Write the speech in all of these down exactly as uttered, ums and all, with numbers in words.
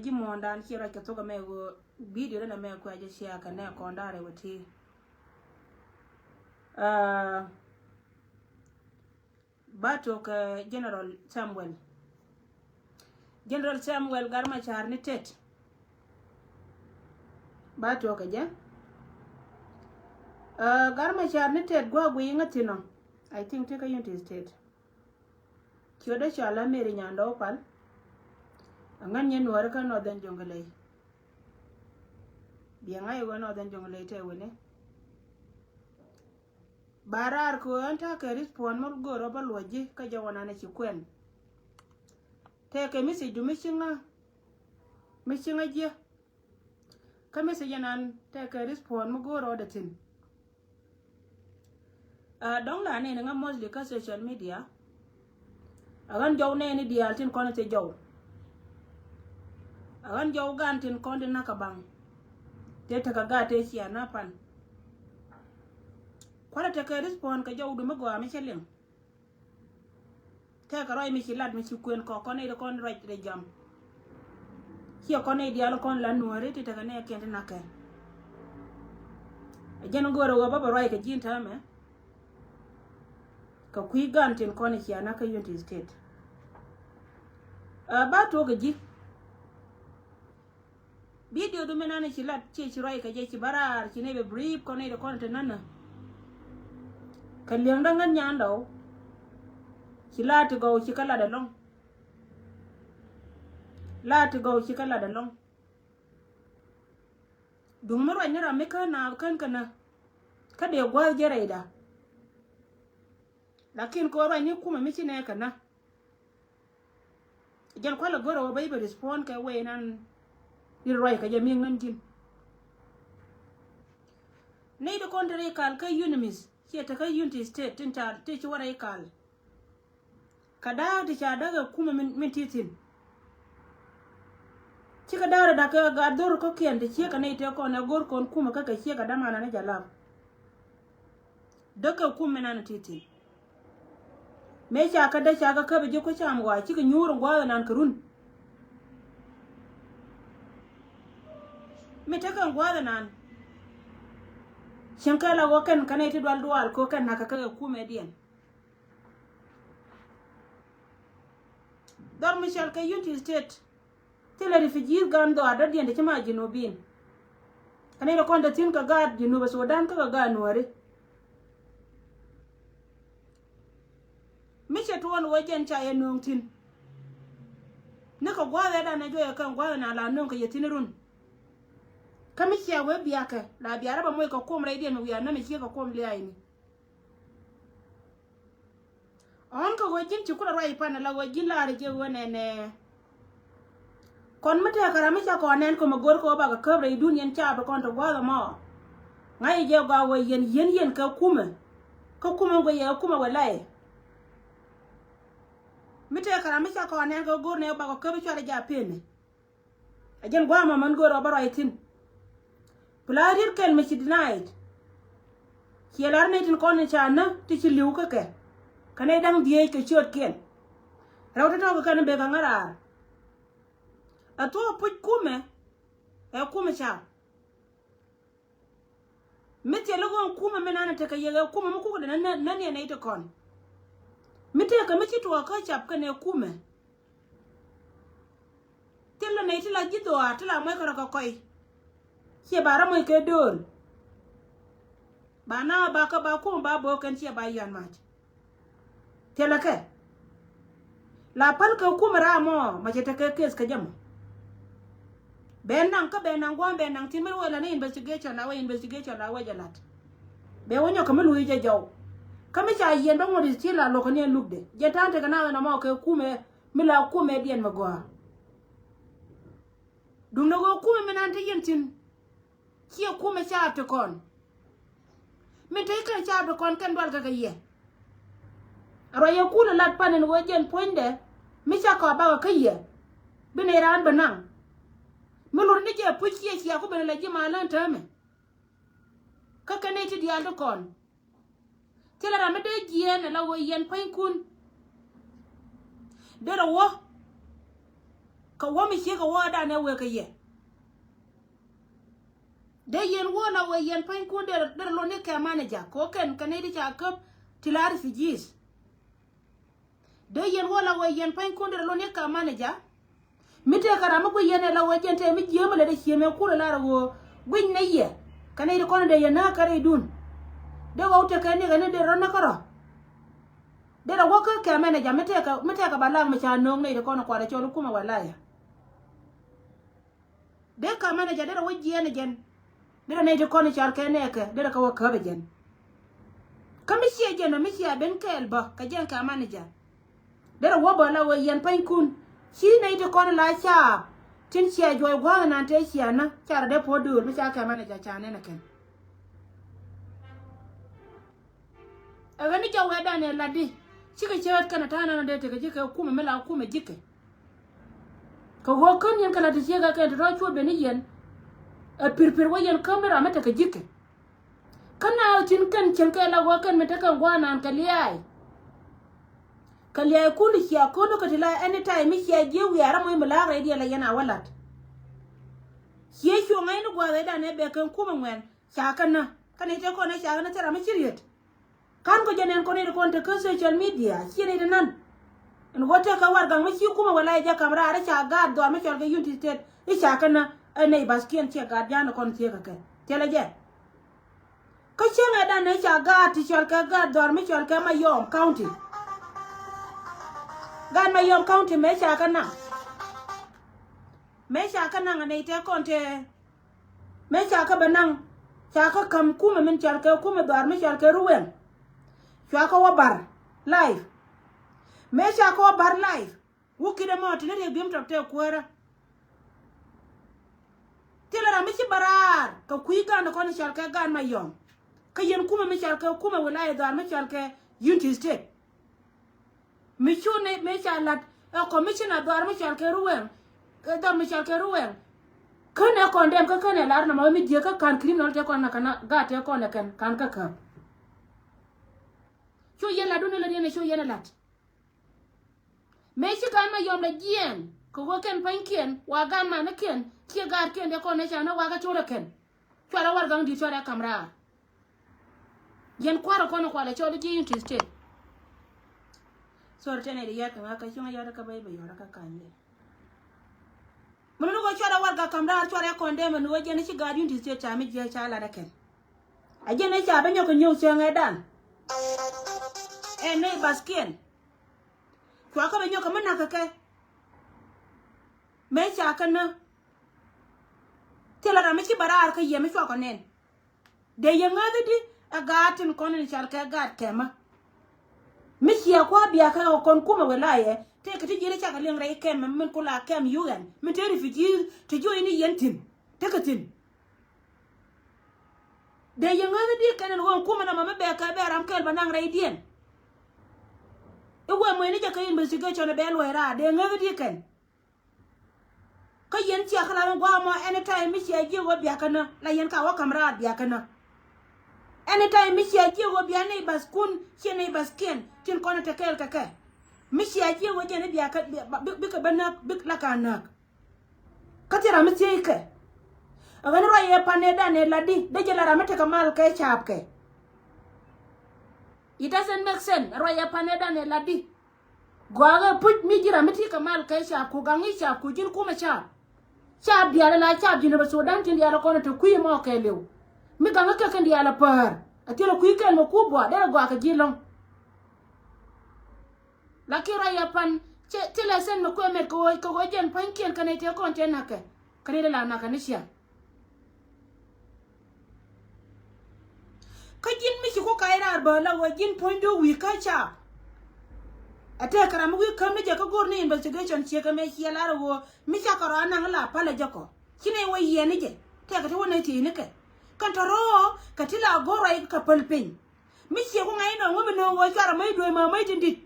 Ji̱ muɔ̱ɔ̱ndan ciɛ ruac kɛ thok ɛmɛ ɣöö bidio den ɛmɛ kuɛ jɛ cia kɛ nɛ kɔn da̱rɛ wä ti. Ah, ba tuɔk kɛ General Samuel. General Samuel Gat Macar ni tet. Ba tuɔk kɛ jɛ. Ah, Gat Macar ni tet gua̱a̱ guiy ŋä thinɔ. I think tekɛ Unity State. Ciötdä cɔal a Mary Nyandɔw Pal. Aŋän nyɛ Nuɔri kä Northern Jonglei. Biɛ ŋa̱c ɣöö Northern Jonglei tɛ wini. Ba raar kɛ ɣöö ɛn ta̱a̱ kɛ respond mɔ go̱o̱r ɔ bä luɔc ji̱ kä jɛ wä nan ɛ ci kuɛn. Tɛkɛ message du mi ci ŋä, mi ci ŋä jiɛ. Kä message ɛnan tɛkɛ respond mi go̱o̱r ɔ dɛ thi̱n. Ah, dɔ̱ŋ la nɛn ŋä mostly kä social media. A ɣän jɔw nɛn i̱ diaal tin kɔn i̱ thil jɔw. A ɣän jɔw gan tin kɔn ti nakä baŋ. Tëë tekɛ gaat tëë cia na pan. Kualɛ tekɛ respond kɛ jɔw du mi gɔaa mi cä liŋ. Tɛkɛ ruac mi ci lat mi ci kuën kɔ kɔn nɛy ti kɔn ruac rɛ jam. Ciɛ kɔn nɛy diaal kɔn la Nuɔri ti tekɛ nɛɛkiɛn ti na̱kɛ. A jɛn go̱o̱rɛ ɣöö bä bɛ ruac kɛ ji̱n täämɛ. Kɛ kui̱ gan tin kɔn cia na̱kɛ Unity State. Ah, ba tuɔk kɛ ji̱. Bidio du mi nan ci lat ci ci ruac kɛ jɛ ci bä raar ci nɛy bɛ brief kɔn nɛy ti kɔn ti nänä. Kɛ liɛŋdä ŋän Nyandɔw. Ci laat ti gɔw ci kä lat ɛlɔ̱ŋ. Laat ti gɔw ci kä lat ɛlɔ̱ŋ. Duŋ mi ruac ni ram mi kä naath kän känä. Kä dee gua̱a̱th jɛ rɛyda. Lakin kɛ ɣöö ruac ni kumɛ mi ci nɛ känä. Jɛn kualɛ go̱rɛ wä bä i̱ bɛ respond kɛ wee nan. Ni ruac kɛ jɛ mi̱i̱ŋ nan ji̱n. Nɛy ti kɔn te rɛy kal kä Unimith ciɛ te kä Unity State tin ca ti ci wä rɛy kal. Kä da̱a̱k ti ca däk ɛ kumɛ min, min ti thi̱n. Cikɛ da̱a̱k rɛ da̱k kɛ gat dhor kɔ̱kiɛn ti ciek kɛ nɛy tëë kɔn ɛ go̱r kɔn kumɛ kä kɛ ciek kɛ da̱man anɛ jɛ lap. Däk kɛ kumɛ nan ti thi̱n. Mëë ca kä däk ca kä käp ɛ ji̱ kucam ɣɔaa cikɛ nyuur ɛ gua̱a̱th ɛnan kɛ run. Mi tekɛ gua̱a̱th ɛnan. Cieŋ kɛ la ɣɔ̱ kɛn kɛ nɛy ti dual dual kɛ ɣöö kɛn na̱kɛ kä kɛ kumɛdiɛn. Dhɔr mi cɔal kɛ Unity State. Thilɛ refugees gan dhɔaar dɔ̱diɛn ti ci ma Junubin. Kɛn i̱ rɛ kɔn te thi̱n kɛ gaat Junubä Sudan kä kɛ gaat Nuääri. Mi cɛ tuɔɔn wee jɛn ca yɛ nööŋ thi̱n. Ni kɛ gua̱a̱th ɛ dan ɛ juɔyɛ kɛn gua̱a̱th ɛ na la nööŋ kɛ yɛ thi̱n run. Kä mi cia wee biakɛ la biarä bɛ moc kɛ kuɔm rɛydiɛn mi wiaa nä mi ciek kɛ kuɔm lia̱a̱ ini. Ɣɔ̱n kä ɣöö ji̱n ci kulɛ ruac pan ala ɣöö ji̱n la̱rä jɛ ɣöö nɛnɛ. Kɔn mi tɛɛkä ram mi ca kɔn nɛn kɔmɛ go̱r kɛ ɣöö bakɛ käp rɛy duniɛn ca bi kɔn ti gua̱a̱th ɛmɔ. Ŋa̱c jɛ gɔaa ɣöö yɛn yɛn yɛn kɛ kumɛ. Kä kumɛ ɣöö yɛ kumɛ wɛ layɛ. Mi tɛɛkä ram mi ca kɔn nɛn kɛ ɣöö go̱r nɛ bakɛ käp cuarɛ ja peni. A jɛn gua̱a̱mɔ mɛn go̱o̱r ɔ bä ruac thi̱n. Pla riet kɛl mi ci denied. Ciɛ lar nɛy tin kɔn in ca nä ti ci li̱w kä kɛ. Kä nɛy da̱ŋ dhieec kɛ ciötkiɛn. Rɛw ti tɔ̱ kɛ kɛn in bekɛ ŋäraar. Ɛ thuɔ̱k puc kumɛ. Ɛ kumɛ ca. Mi thil i̱ ɣöö kumɛ mi nanɛ tekɛ yɛ ɣɛ kumɛ mi kukdɛ nä, nä, nä niɛ nɛy ti kɔn. Mi tekɛ mi ci tuɔɔk kä cap kɛnɛ kumɛ. Thilɛ nɛy ti la ji̱ dhuaar ti la muɔc kɛ rɔ kɛ kɔc. Ciɛ ba rɔ muɔc kɛ dööl. Ba na ba kä ba kumɛ ba bo̱o̱k kɛn ciɛ ba yian mac. Thilɛ kɛ. La päl kɛ kumɛ ram mɔ ma cɛ tekɛ case kä jɛ mɔ. Bɛ naŋ kä bɛ naŋ gua̱a̱m bɛ naŋ tin mi wee la ni investigation la wee investigation la wee jɛ lat. Bɛ wee nyɔk kɛ mi luui jɛ jɔw. Kä mi ca yiɛn bä ŋuɔ̱t i̱ ci la luɔk kɛ ni ɛn lukdɛ jɛ ta̱a̱n tekɛ na wee na mɔ kɛ kumɛ mi la kumɛ diɛn mi gɔaa. Duundɛ ɣöö kumɛ mi nan te yɛn thi̱n. Ciɛ kumɛ caap ti kɔn. Min te kɛn caap ti kɔn kɛn dual kɛ kɛ yɛ. Ruac yɛ kulɛ lat pan in ɣöö jɛn puɔ̱nydɛ mi ca kɔa bakɛ kä yɛ. Bi nɛy raan bɛ naŋ. Mi lur ni jɛ puc ciɛ cia ku ben la ji̱ ma län täämɛ. Kä kɛn nɛy ti diaal ti kɔn. Thilɛ ram mi dee jiɛɛn ala ɣöö yɛn pua̱nykun. Derɛ wä. Kɛ wä mi ciek kɛ wä dan ɛ wek kɛ yɛ. Dee yɛn wä la wee yɛn pany kun derɛ, derɛ lon ni kɛ manager kɛ wä kɛn kɛ nɛy di ca käp ti la refugees. Dee yɛn wä la wee yɛn pany kun derɛ lon ni kɛ manager. Mi tëë kɛ ram mi guic yɛn ɛ la wee jɛn tëë mi jiääm ɛ lɛ dee ciëmɛ kulɛ lar ɛ ɣöö guic nɛ yɛ kɛ nɛy di kɔn dee yɛn näk kɛ rɛydun. Dee ɣɔw tekɛ nikɛ ni derɛ rɔ näk kärɔ. Derɛ wä kä kɛ manager mi tëë kɛ, mi tëë kɛ ba laŋ mi ca nööŋ nɛy di kɔn kualɛ cɔl kumɛ wɛ layɛ. Dee ka manager derɛ wä jiɛɛn ɛ jɛn. Derɛ nɛy ti kɔn i̱ cal kɛ nɛɛkɛ derɛ kɛ wä käp ɛ jɛn. Kä mi ciɛ jɛn ɔ mi ciɛ ben kɛɛl bä kɛ jɛn kɛ manager. Derɛ wä bä la wee yɛn panykun ci nɛy ti kɔn la caap tin ciɛ juɔc gua̱a̱th nan tëë ciɛ nä carɛ dee puɔ̱t döör mi ca kɛ manager ca nɛn ɛ kɛn. Ɛ ɣän ni jɔwɛ dan ɛ latdi cikɛ cääth kɛn ɛ ta̱a̱ nan ɛ dee tekɛ ji̱ kɛ kumɛ mi la kumɛ ji̱kɛ. Kɛ ɣöö kän yɛn kɛ la ti ciek a kɛn ti rɔ̱ cuɔp ben i̱ yɛn. Ɛ pirpir wä yɛn käm mi ram mi tekɛ ji̱kɛ. Kä na ɣä tin kɛn cieŋ kɛ la ɣöö kɛn mi tekɛ gua̱a̱r naan kɛ lia̱a̱y. Kɛ lia̱a̱y kun ti cia ko̱n kɛ ti la anytime mi cia ji̱ wiaar ram wec mi la̱a̱k rɛy diɛl la yɛn a wä la̱t. Cie cuɔ̱ŋ ŋäcni gua̱a̱r rɛydan ɛ bɛ kɛn kumɛ ŋuɛn ca kɛn nä. Kä nɛy tëë kɔn ɛ ca kɛn nä thil ram mi ci riet. Ka̱n kɔ jɛ nɛn kɔn nɛy ti kɔn te kä social media ciɛ nɛy ti nan. Ɛn ɣöö tekɛ warɛgak mi ci kumɛ wala ɛ jɛ ka̱m raar ɛ ca gaat dhɔr mi cɔl kɛ Unity State i̱ ca kɛn nä ɛ neighbours kiɛn ciɛ gaat ja̱a̱n kɔn thieekä kɛ thilɛ jɛ. Kä cäŋ ɛ dan ɛ ca gaat ti cɔl kɛ gaat dhɔr mi cɔl kɛ Mayom County. Gaat Mayom County mëë ca kɛ naŋ. Mëë ca kɛ naŋ ɛ nɛy tëë kɔn te Mëë ca kä bɛ naŋ ca kä ka̱m kumɛ min cɔal kɛ kumɛ dhɔaar mi cɔal kɛ Ruwɛŋ. Cua kä wä bar live. Mëë ca kä wä bar live wä ki̱t ɛmɔ ti ni riek bi̱em tɔp tɛ kuäärä. Thilɛ ram mi ci bä raar kɛ kui̱ gan kɔn cɔal kɛ gan Mayom. Kä yɛn kumɛ mi cɔal kɛ kumɛ wilaya dhɔaar mi cɔal kɛ Unity State. Mi cu ni mëë ca lat ɛ commissioner dhɔaar mi cɔal kɛ Ruwɛŋ. Ɛ dhɔr mi cɔal kɛ Ruwɛŋ. Kän ɛ condemn kä kän ɛ lar nɔmɔ mi jiäk kä ka̱n criminal tëë kɔn na kɛn gat tëë kɔn ɛ kɛn ka̱n kä käp. Cu yɛn lat dun ni lät yɛn ɛ cu yɛn ɛ lat. Mëë ci ka̱n Mayom la jiɛɛn kɛ ɣöö kɛn pa̱nykiɛn wa gan manikiɛn ciɛ gaatkiɛn tëë kɔn ɛ ca ni wakä curɛ kɛn. Cuarɛ warɛgak di̱t cuarɛ ka̱m raar. Yɛn kua̱r ɛ kɔn ɛ kualɛ cɔl i̱ ji̱ Unity State. Sorry tɛnɛ di yɛr kɛ ŋa̱ kä cuŋä yɔt kä bä i̱ bɛ yɔt kä ka̱ny yɛ. Mun ni kɔ cuarɛ warɛgak ka̱m raar cuarɛ condemn ɛn ɣöö jɛn i̱ ci gaat Unity State ca mi jiɛ ca lat ɛ kɛn. A jɛn i̱ ca bä nyɔk kɛ nyɔk cäŋ ɛ dan. Ɛ neighbourskiɛn. Cua kä bɛ nyɔk kɛ mi na̱k kɛ kɛ. Mëë ca kɛ nä. Thilɛ ram mi ci bä raar kä yɛ mi cua kɔ nɛn. Dee yɛ ŋäth i̱di ɛ gaat tin kɔn in cal kɛ gaat kɛmä. Mi ciɛ kua̱ biakä ɛ kɔn kumɛ wëë la yɛ tëëkɛ ti ji̱n i̱ cakɛ liŋ rɛy kɛmä min ku la kɛm U N min te refugee ti juɔc ni yɛn thi̱n tekɛ thi̱n. Dee yɛ ŋäth i̱di kɛn in ɣöö kumɛ nɔmɔ mi bɛ kɛ bɛ ram kɛl bä naŋ rɛydiɛn. I̱ wëë muecni jɛ kɛ investigation ɛ bɛ luɔ̱c raar dee ŋäth i̱di kɛn. Kä yɛn cia kä la ɣän gua̱a̱ mɔ anytime mi cia jiɛ ɣöö biakä nä la yɛn ka wä ka̱m raar biakä nä. Anytime mi cia jiɛ ɣöö bia neighbours kun ciɛ neighbours kiɛn tin kɔn te kɛɛl kɛ kɛ. Mi cia jiɛ ɣöö jɛn i̱ biakä bikɛ bä näk bik la ka näk. Kä thil ram mi thiec kɛ. Ɛ ɣän ruac yɛ pan ɛ dan ɛ latdi dee jɛ la ram mi tekɛ mal kɛ caap kɛ. It doesn't make sense ruac yɛ pan ɛ dan ɛ latdi. Gɔaa ɣä puc mi ji̱ ram mi ti kɛ mal kɛ caap ku gaŋ i̱ caap ku ji̱n kumɛ caap. Caap diaal la caap ji̱n rɛ bɛ Sudan tin diaal kɔn te kui̱ mɔ kɛɛliw. Mi gaŋ i̱ kɛ kɛn diaal päär a thilɛ kui̱ kɛl mɛ ku buɔ derɛ gɔaa kɛ ji̱ lɔ̱ŋ. Lakin ruac yɛ pan thilɛ sɛn mɛ kuɛ mɛt kɛ ɣöö kɛ ɣöö jɛn pa̱nykiɛn kɛn i̱ tëë kɔn tëë na̱kɛ kɛn i̱ la na̱kɛ ni ciaŋ. Kä ji̱n mi ci ku kac raar bä la ɣöö ji̱n puɔ̱ny do̱ wi̱i̱ kä caap. Ɛ tëëkɛ ram mi wi̱i̱ käm ni jɛ kä go̱r ni investigation ciek ɛmɛ ciɛ lar ɛ ɣöö mi cakɛ rɔ anaŋ la päl ɛ jɛ kɔ ci nɛy wä yiɛn ni jɛ tëëkɛ ti wä nɛy thiecnikɛ. Kɛn tɔ̱ rɔ̱ kɛ ti la go̱r ruac kɛ päl piny. Mi ciɛ ku ŋa̱c inɔ ŋuämi nööŋ ɣöö cuarɛ mäc dueec ma mäc tin di̱t.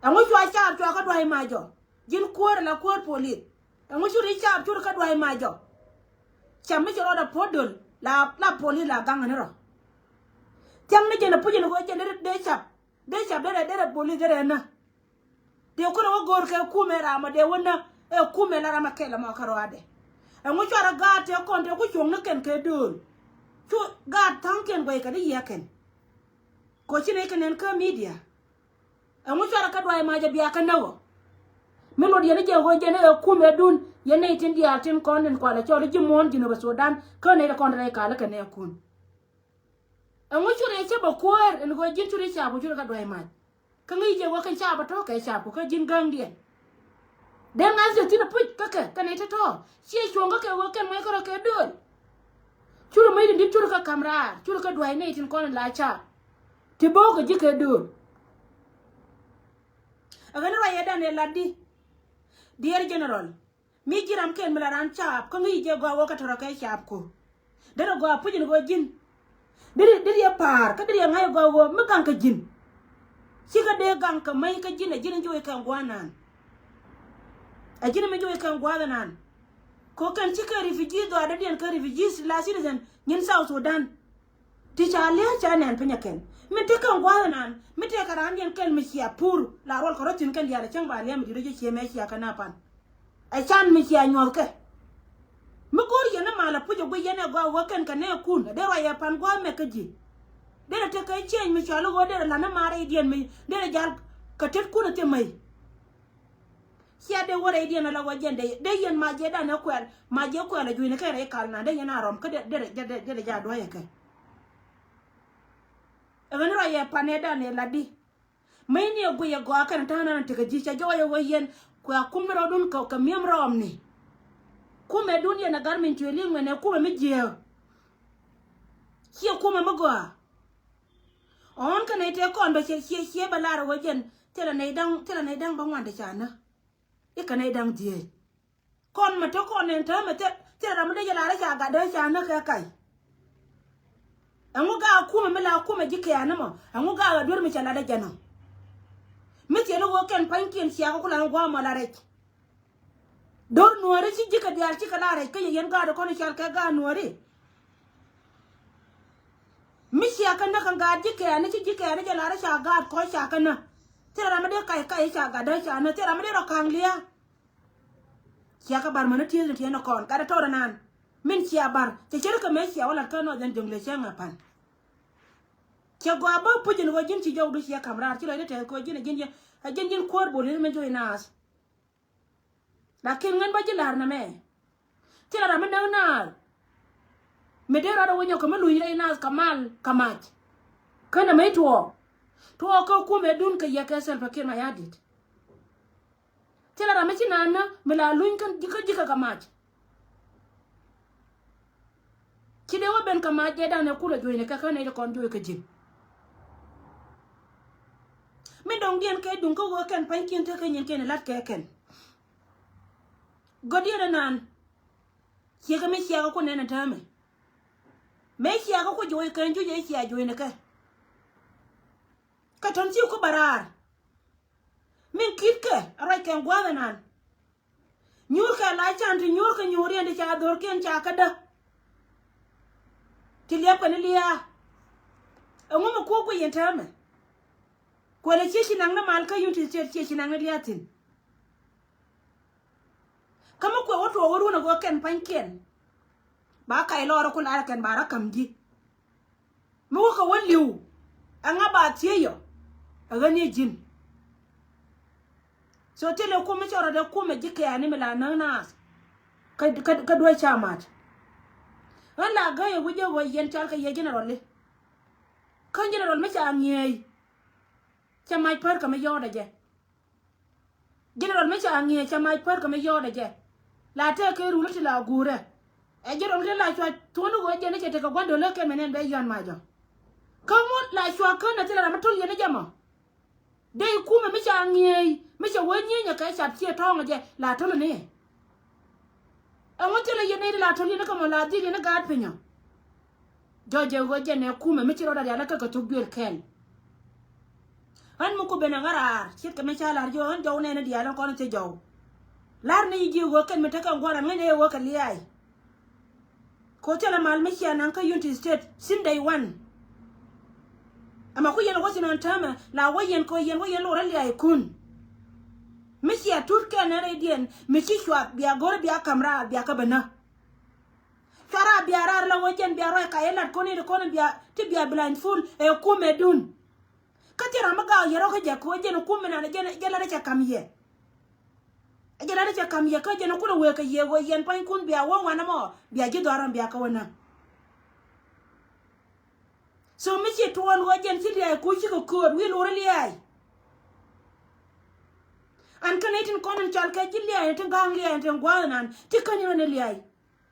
Ɛŋu cua caap cua kä dua̱c ma jɔ ji̱n kuäär ala kuäär polit. Ɛŋu cur i̱ caap cur kä dua̱c ma jɔ. Cam mi ci rɔɔdɛ puɔ̱t döl la la polit la gaŋ ni rɔ. Thiaŋ ni jɛn ɛ puc in ɣöö jɛn dee cap dee cap derɛ derɛ polit derɛ nä. Dee kunɛ wä go̱o̱r kɛ kumɛ ram ɔ dee wä nä. Ɛ kumɛ la ram a kɛl ɛmɔ kärɔadɛ. Ɛŋu cuarɛ gaat tëë kɔn tëë ku cuɔ̱ŋ ni kɛn kɛ dööl. Cu gaat tha̱a̱ŋkiɛn guɛy kɛ di yiëë kɛn. Kɔ ci nɛy kɛ nɛn kä midia. Ɛŋu cuarɛ kä duay mac ɛ bia kä näk ɔ. Mi luɔt yɛn i̱ jɛ ɣöö jɛn ɛ kumɛ dun yɛn nɛy tin diaal tin kɔn in kualɛ cɔl i̱ ji̱ muɔ̱ɔ̱n Jinub Sudan kä nɛy ti kɔn ti rɛy kal i̱ kɛ nɛɛkun. Ɛŋu curɛ cä bä kuäär ɛn ɣöö ji̱n curɛ caap ku curɛ kä duay mac. Kä ŋi̱i̱c jɛ wä kɛn caap a tɔ̱ kɛ caap ku kä ji̱n gäŋdiɛn. Dee ŋa̱th jɛ thi̱n a puc kä kɛ kɛ nɛy ti tɔ̱ ciɛ cuɔ̱ŋ kä kɛ wä kɛn muɔc kärɔ kɛ dööl. Curɛ muɔc tin di̱t curɛ kä ka̱m raar curɛ kä dua̱c nɛy tin kɔn in la caap. Ti bo̱o̱k kɛ ji̱ kɛ dööl. Ɛ ɣän ruac yɛ dan ɛ lat di. Dear General, mi ji̱ ram kɛn mi la ran caap kä ŋi̱i̱c jɛ gɔaa wä kä tɔrɔ kɛ caap ku. Derɛ gɔaa puc in ɣöö ji̱n. Derɛ derɛ yɛ pa̱a̱r kä derɛ yɛ ŋa̱c gɔaa ɣöö mi gaŋ kä ji̱n. Cikɛ dee gaŋ kä mäc kä ji̱n ɛ ji̱n in ji̱ wec kɛn gua̱a̱th nan. Ɛ ji̱n in mi ji̱ wec kɛn gua̱a̱th nan. Kɛ ɣöö kɛn cikɛ refugee dhɔaar dɔ̱diɛn kä refugee la citizen nyin South Sudan. Ti ca lia̱a̱ ca nɛn piny ɛ kɛn min te kɛn gua̱a̱th nan mi tëëkɛ raandiɛn kɛl mi cia pur la ruɔl kɛ rɔ thi̱n kɛn diaal ɛ cäŋ ba lia̱a̱ mi di̱t rɔ jɛ cie mɛ cia kɛ na pan. Ɛ can mi cia nyuɔ̱thkɛ. Mi go̱o̱r yɛn ɛ mal ɛ puc ɛ guic yɛn ɛ gɔaa wä kɛn kɛ nɛɛkun ɛ dee ruac ɛ pan gua̱a̱th mɛ kä ji̱. Derɛ tekɛ ciëny mi cɔal i̱ ɣöö derɛ la̱t ni maar rɛydiɛn mi derɛ jal kɛ tetkun ɛ thimɛ. Cia dee wä rɛydiɛn ala wä jɛn dee dee yɛn mac jɛ dan ɛ kuɛl mac jɛ kuɛl ɛ juicni kɛ rɛy kal na dee yɛn a rɔm kä derɛ derɛ derɛ jal duɔ̱ɔ̱c ɛ kɛ. Ɛ ɣän ruac ɛ pan ɛ dan ɛ lat di. Mäcni ɛ guic ɛ gɔaa kɛn ta̱a̱ nan tekɛ ji̱ ca jɔɔc ɛ wä yɛn kuɛ a kum ni rɔɔdun kɛ mi̱em rɔɔmni. Kumɛ dun yɛn ɛ gar min cuɛ li̱ŋ mɛn ɛ kumɛ mi jiääk. Ciɛ kumɛ mi gɔaa. Ɔ̱ɔ̱n kɛ nɛy tëë kɔn bɛ ciɛ ciɛ ciɛ bɛ lar ɛ wä jɛn thilɛ nɛy da̱ŋ thilɛ nɛy da̱ŋ bä ŋuan te ca näk. I̱ kɛ nɛy da̱ŋ dhieec. Kɔn mɛ te kɔn nɛn täämɛ thil thil ram mi dee jɛ lar i̱ ca gat dee ca näk kɛ kac. Ɛŋu gaa kumɛ mi la kumɛ ji̱ kɛ̈ɛ̈ni mɔ ɛŋu gaa ɣä duer mi cɛ lat dee jɛn ɔ. Mi thiel i̱ ɣöö kɛn pa̱nykiɛn ciakä ku la ɛŋu gua̱a̱mɔ la rɛc. Do̱r nuääri ci ji̱ kɛ diaal ci kɛ la rɛc kä yɛ yɛn gaat kɔn i̱ cal kɛ gaat nuääri. Mi ciakä näk kɛ gaat ji̱ kɛ̈ɛ̈ni ci ji̱ kɛ̈ɛ̈ni jɛ lar i̱ ca gaat kɔc cakä näk. Thil ram mi dee kac kac i̱ ca gat dee ca näk thil ram mi dee rɔ ka̱ŋ lia̱a̱. Cia kä bar mäni tieth ni tieth ni kɔn gat ɛ tɔt ɛnan. Min cia bar cɛ ceri kɛ mëë cia wä lat kä nɔth ɛn jo̱ŋ lɛ cɛ ŋa pan. Cɛ gɔaa bä puc in ɣöö ji̱n ci jɔw du ciɛ ka̱m raar ci lɔcdä tɛth kɛ ɣöö ji̱n ɛ ji̱n ji̱n ɛ ji̱n ji̱n kuäär bol in mɛ jo̱c naath. Lakin ŋän bä ji̱ la̱r nɛmɛ. Thilɛ ram mi näk naath. Mi dee rɔɔdɛ wä nyɔk kɛ mi luny rɛy naath kɛ mal kɛ mac. Kä nɛmɛ i̱ tuɔɔk. Tuɔɔk kä kumɛ dun kɛ yɛ kɛ Salva Kiir Mayardit. Thilɛ ram mi ci naan nä mi la luny kä ji̱ kä ji̱ kä kɛ mac. Ci dee wä ben kɛ mac jɛ dan ɛ kulɛ juɔ̱cni kɛ kä nɛy ti kɔn juɔ̱c kɛ ji̱n. Mi dɔ̱ŋdiɛn kɛ duŋ kä ɣöö kɛn pa̱nykiɛn te kä nyin kɛn ɛ la̱t kɛ kɛn. Gɔ̱diɛn ɛ naan. Ciekɛ mi ciakä ku nɛn ɛ täämɛ. Mëë ciakä ku juɔ̱c kɛn juɔ̱c ɛ cia juɔ̱cni kɛ. Kä tɔ̱n ci ku bä raar. Min ki̱tkɛ a ruac kɛn gua̱a̱th ɛnan. Nyuurkɛ la can ti nyuurkɛ nyuuriɛn ti ca dhorkiɛn ca kädä. Ti liɛpkɛ ni lia̱a̱. Ɛŋu mi kuɔk guic yɛn täämɛ. Kuɛlɛ ciec ci naŋ ni mal kä yun ti ciec ciec ci naŋ ni lia̱a̱ thi̱n. Kä mi kuɛ wä tuɔɔk wä run a gɔɔ kɛn pa̱nykiɛn. Ba kac lɔɔr ku lar kɛn ba rɔ ka̱m ji̱. Mi wä kɛ wä li̱w. Ɛŋa ba thiec yɔ. Ɛ ɣän ni ji̱n. So thilɛ kum mi cɔrɔ dee kum ɛ ji̱ kɛɛni mi la näk naath. Kä, kä, kä duec ca mac. Ɣän la gäi ɛ wi̱c ɛ ɣöö yɛn cal kɛ yɛ general li. Kä general mi ca ŋi̱eec. Cɛ mac pär kɛ mi yɔɔdɛ jɛ. General mi ca ŋi̱eec cɛ mac pär kɛ mi yɔɔdɛ jɛ. La tɛɛkɛ rul ti la guurɛ. Ɛ general ti la cua thuɔ̱n ɣöö jɛn i̱ cɛ tekɛ gua̱n do̱lä kɛn mɛ nɛn bɛ yɔ̱a̱n macɔ. Kä ŋut la cua kän ɛ thilɛ ram mi to̱l yɛn i̱ jɛ mɔ. Dee i̱ kumɛ mi ca ŋi̱eec mi cɛ wee nyieenyɛ kɛ cap ciɛ tɔ̱ɔ̱ŋ ɛ jɛ la to̱l ni. Ɛŋu thilɛ yɛn i̱ la to̱l yɛn i̱ kɛ mɔ la dhil yɛn i̱ gaat pinyɔ. Jɔc jɛ ɣöö jɛn ɛ kumɛ mi ci rɔɔdɛ rial ikä kɛ thok duël kɛl. Ɣän mi ku ben ɛ ŋäraar ce̱tkɛ mi ca la̱r ji̱ ɣän jɔw nɛɛni diaal ɛn kɔn i̱ thie jɔw. La̱r ni ji̱ ɣöö kɛn mi tekɛ ŋuɔ̱t ɛ ŋäcnɛ ɛ ɣöö kɛ lia̱a̱y. Kɛ ɣöö thilɛ mal mi cia naŋ kä Unity State since day one. Ɛmɛ ku yɛn ɛ wä thi̱n ɣän täämɛ la wä yɛn kɛ ɣöö yɛn wä yɛn lorä lia̱a̱ykun. Mi cia tut kɛn ni rɛydiɛn mi ci cuath bia go̱r bia ka̱m raar bia kä bä nä. Cua raar bia raar la wä jɛn bia ruac ka yɛ lat kɔn i̱ ti kɔn bia ti bia blindfold ɛ kumɛ dun. Kä thil ram mi gak yɛ rɔ kä jɛ kɛ wä jɛn kum mi nan jɛn jɛn lat cɛ ka̱m yɛ. Jɛn lat cɛ ka̱m yɛ kä jɛn kulɛ wëë kɛ yɛ wä yɛn pua̱nykun bia wä ŋuan ɛmɔ bia ji̱ dhɔaran bia kä wä nä. So mi ci tuɔɔn wä jɛn ci lia̱a̱ ku cikɛ kööt wi̱i̱ lurä lia̱a̱. An kä nɛy tin kɔn in cɔal kɛ ji̱ lia̱a̱ in tin ga̱a̱ŋ lia̱a̱ in tin gua̱a̱th inan ti käny rɔ ni lia̱a̱.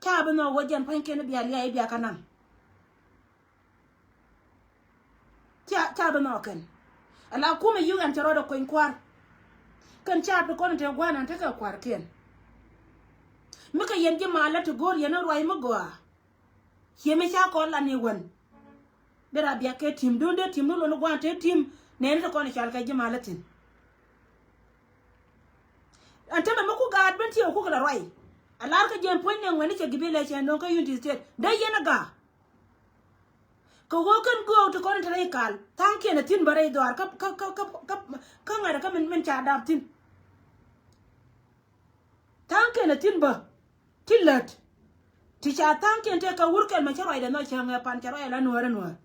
Ca bi nhɔk wä jɛn pua̱nykiɛn bia lia̱a̱ bia kä naŋ. Ca ca bi nhɔk kɛn. Ala kumɛ yuk ɛn cɛ rɔɔdɛ kony kua̱r. Kɛn ca bi kɔn in tin gua̱a̱th inan tekɛ kua̱rkiɛn. Mi kɛ yɛn ji̱ malä ti go̱o̱r yɛn in ruac mi gɔaa. Ciɛ mi ca kɔn lan i̱ wän. Dee ra biak kɛ tim duundɛ tim ni lon i̱ gua̱a̱n te tim nɛɛni ti kɔn i̱ cal kɛ ji̱ mal i̱ thi̱n. Ɛn tämɛ mi ku gaat ben tiɛɛk ku kɛ la ruac. A lar kä jiɛn puɔ̱ny nɛ ŋuɛni cɛ gi̱ bi lɛ cɛ no̱o̱ŋ kä Unity State dee yɛn a gaak. Kɛ ɣöö kɛn göök ti kɔn i̱ te rɛy kal tha̱a̱ŋkiɛn a thi̱n bä rɛy dhɔaar kä kä kä kä kä ŋa̱t kä min min ca dap thi̱n. Tha̱a̱ŋkiɛn a thi̱n bä ti lät. Ti ca tha̱a̱ŋkiɛn tëë kɛ wurkɛl mɛ cä ruacdɛ nhɔk cäŋ ɛ pan cɛ ruac ala nuäärä nuäär.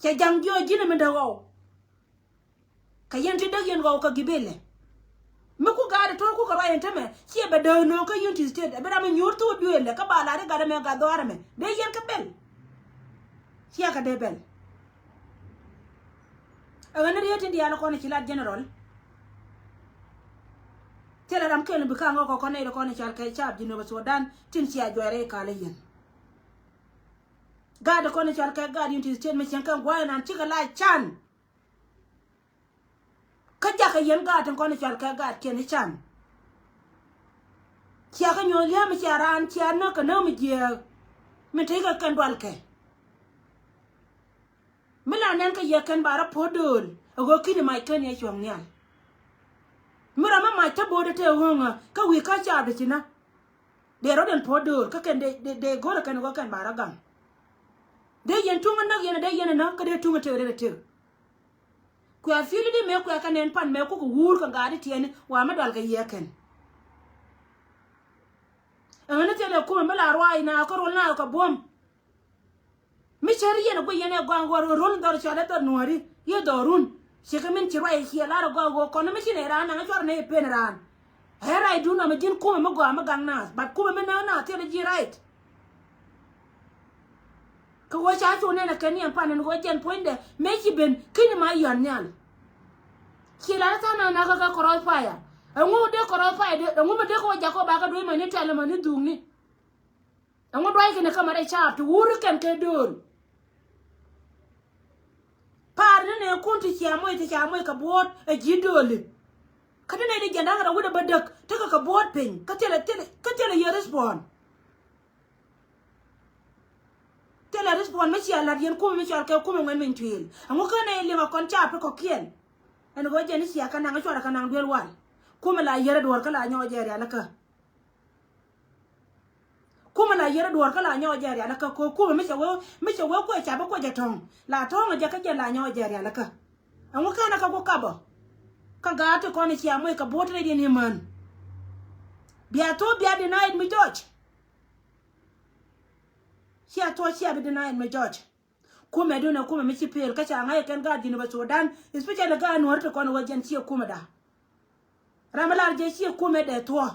Cɛ ja̱ŋ jiɔc ji̱n ɛ min däk ɣɔw. Kɛ yɛn ti däk yɛn ɣɔw kɛ gibilɛ. Mi ku gaat ɛ to̱r ku kɛ ruac ɛn tämɛ ciɛ bɛ däk no̱o̱ŋ kä Unity State ɛ bi ram mi nyuur thok duëël ɛ kä ba la ri gat ɛmɛ gat dhɔaar ɛmɛ dee yɛn kɛ bɛl. Ciɛ kɛ dee bɛl. Ɛ ɣän ni riet tin diaal kɔn ci lat general. Thilɛ ram kɛl bi ka̱a̱ŋ ɣɔk kɔn nɛy kɔn cal kɛ cap Jinub Sudan tin cia juɔc rɛy kal i̱ yɛn. Gaat kɔn cal kɛ gaat Unity State mi cieŋ kɛ gua̱a̱th inan cikɛ la can. Kä jakä yɛn gaat tin kɔn i̱ cɔal kɛ gaat kiɛn i̱ can. Cia kä nyuɔ̱th lia̱a̱ mi cia raan cia näk kɛ näk mi jiääk. Mi te kɛ kɛn dual kɛ. Mi la nɛn kä yɛ kɛn ba rɔ puɔ̱t dööl. Ɛ ɣöö ki̱ni mac kɛn yɛ cuɔ̱ŋ nhial. Mi rɔ mi mac te bo̱o̱dɛ te ɣööŋä kä wi̱i̱ kä caap ti ci nä. Dee rɔ̱diɛn puɔ̱t dööl kä kɛn dee dee go̱rɛ kɛn ɣöö kɛn ba rɔ gaŋ. Dee yɛn tuŋä näk yɛn dee yɛn ɛ näk kä dee tuŋä tëk dee tëk. Kuɛ fi̱i̱li di mëë kuɛ kɛ nɛn pan mëë kukɛ wuur kɛ gaat di tiɛni wa mi dual kɛ yiëë kɛn. Ɛŋä ni thilɛ kumɛ mi la ruac na kä rol na kɛ buɔ̱m. Mi cär yɛn ɛ guic yɛn ɛ gɔaa ɣöö rol in dhɔr cɔal ɛ dhɔr nuääri yɛ dhɔrun. Cikɛ min ci ruac ciɛ lar ɛ gɔaa ɣöö kɔn mi ci nɛy raan naŋ cuarɛ nɛy pen raan. Ɛ right dun amɛ ji̱n kumɛ mi gɔaa mi gaŋ naath but kumɛ mi näk naath thilɛ ji̱ right. Kɛ ɣöö ca cu nɛn ɛ kɛ niɛm pan ɛn ɣöö jɛn puɔ̱nydɛ mëë ci ben ki̱ni ma yɔ̱a̱n nhial. Ci lar tha̱a̱ŋ na nakä kä cross fire. Ɛŋu dee cross fire dee ɛŋu mi dee kɛ wä jakä wä bakä duec mani tɛl mani dhukni. Ɛŋu duac kɛn kä mari caap ti wuri kɛn kɛ dööl. Paar ni nɛɛkun ti cia moc ti cia moc kɛ buɔ̱ɔ̱t ɛ ji̱ dööli. Kä ti nɛy di jiɛn da̱ŋ rɛw wi̱cdɛ bä däk tekɛ kɛ buɔ̱ɔ̱t piny kä thilɛ thilɛ kä thilɛ yɛ respond. Thilɛ respond mi cia la̱t yɛn kumɛ mi cɔal kɛ kumɛ ŋuɛn min tuëël. Ɛŋu kä nɛy liŋ ɛ kɔn caap ti kɔ̱kiɛn. Ɛn ɣöö jɛn i̱ cia kɛ naŋ i̱ cuarɛ kɛ naŋ duel wal. Kumɛ la yɛr ɛ duɔ̱ɔ̱r kä la nyɔɔc jɛ rialikä. Kumɛ la yɛr ɛ duɔ̱ɔ̱r kä la nyɔɔc jɛ rialikä kɛ ɣöö kumɛ mi cɛ wee mi cɛ wee kuɛ cap i̱ kuɛ jɛ tɔ̱ŋ. La tɔ̱ŋ ɛ jɛ kä jɛn la nyɔɔc jɛ rialikä. Ɛŋu kɛn ɛ kä ku kapɔ. Kä gaat ti kɔn i̱ cia moc kɛ buɔ̱t rɛydiɛn i̱ män. Bia thop bia denied mi jɔc. Cia thuɔ̱k cia bi denied mi jɔc. Kumɛ dun ɛ kumɛ mi ci pel kä ca ŋa̱c ɛ kɛn gaat Jinub Sudan, especially gaat Nuɔ̱ɔ̱ri ti kɔn ɛ wä jɛn ciɛ kumɛ da. Ram mi lar jɛ ciɛ kumɛ dee thuɔ̱k.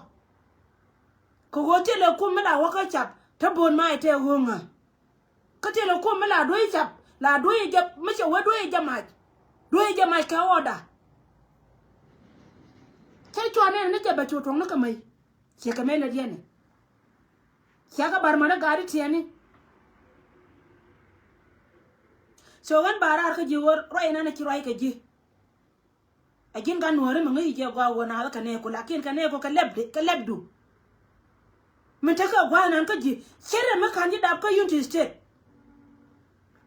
Kɛ ɣöö thilɛ kum mi la wä kä cap te bo̱o̱n ma ɛ tɛ ɣööŋä. Kä thilɛ kum mi la duec cap la duec jɛ mi cɛ wä duec jɛ mac. Duec jɛ mac kɛ ɣɔɔda. Cä cuan ɛn ni jɛ bɛ cu tuɔ̱ŋ ni kɛ mäc. Ciɛ kɛ mëë lät yɛn ɛ. Cia kä bar mani gaari tiɛni. So ɣän ba raar kä ji̱ ɣöö ruac inan a ci ruac kɛ ji̱. A ji̱n gan nuääri mi ŋäc ji̱ jɛ gɔaa ɣöö naath kɛ nɛɛku lakin kɛ nɛɛku kɛ lɛpdi kɛ lɛpdu. Min tekɛ gua̱a̱th inan kä ji̱ cärɛ mi ka̱n ji̱ dap kä Unity State.